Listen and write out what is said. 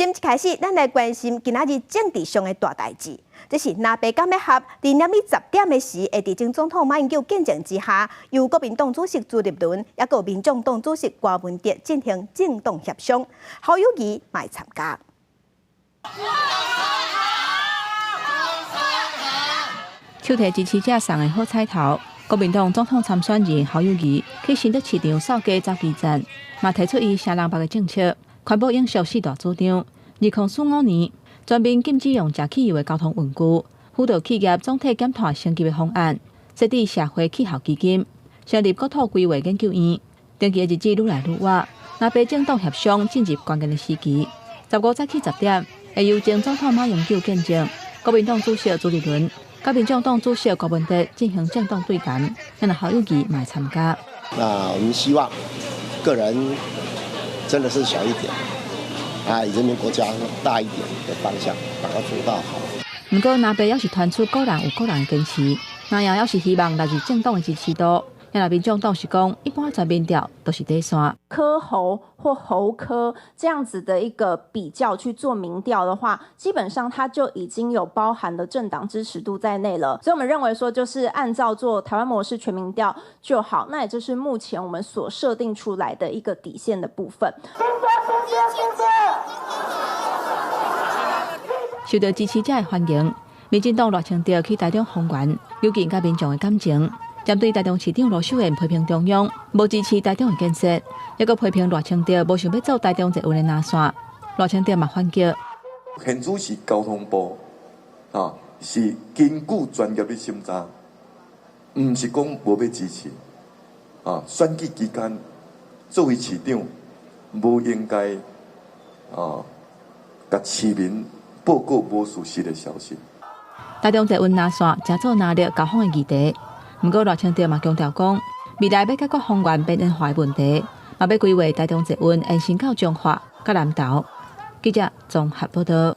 先一開始，咱來關心今仔日政治上的大代誌。這是藍白敢欲合，佇暗暝10點的時，會佇前總統馬英九見證之下，由國民黨主席朱立倫，抑閣民眾黨主席柯文哲進行政黨協商，侯友宜嘛會參加。手提支持者送的好彩頭，國民黨總統參選人侯友宜去新竹市場掃街走基層，嘛提出伊雙南北的政策，環保永續四大主張。2045年全面禁止用食汽油的交通運具，輔導企業總體減碳升級的方案，設置社會氣候基金，成立國土規劃研究院。登記的日子愈來愈倚，藍白政黨協商進入關鍵的時期。15早起10點，會由前總統馬英九見證，國民黨主席朱立倫、佮民眾黨主席柯文哲進行政黨對談，讓侯友宜嘛會參加。那我們希望個人真的是小一點，啊，以人民國家大一點的方向，把它做到好。毋過，藍白猶是傳出各人有各人的堅持，藍營猶是希望來自政黨的支持度。若民眾黨是講，一般全民調都是底線。柯侯或侯柯這樣子的一個比較去做民調的話，基本上它就已經有包含了政黨支持度在內了。所以，我們認為說，就是按照做台灣模式全民調就好。那也就是目前我們所設定出來的一個底線的部分。受到支持者的歡迎，民進黨賴清德去台中豐原，扭緊佮民眾的感情。針對台中市長盧秀燕批評中央無支持台中的建設，抑閣批評賴清德無想欲做台中捷運的藍線，賴清德嘛反擊。現主是交通部啊，是根據專業的審查，毋是講無欲支持啊。選舉期間，作為市長，無應該啊，共市民報告無屬實的消息。台中捷運藍線成做藍綠交鋒的議題。毋過賴清德嘛強調講，未來欲解決豐原邊緣化的問題，嘛欲規劃台中捷運延伸到彰化、佮南投。記者綜合報道。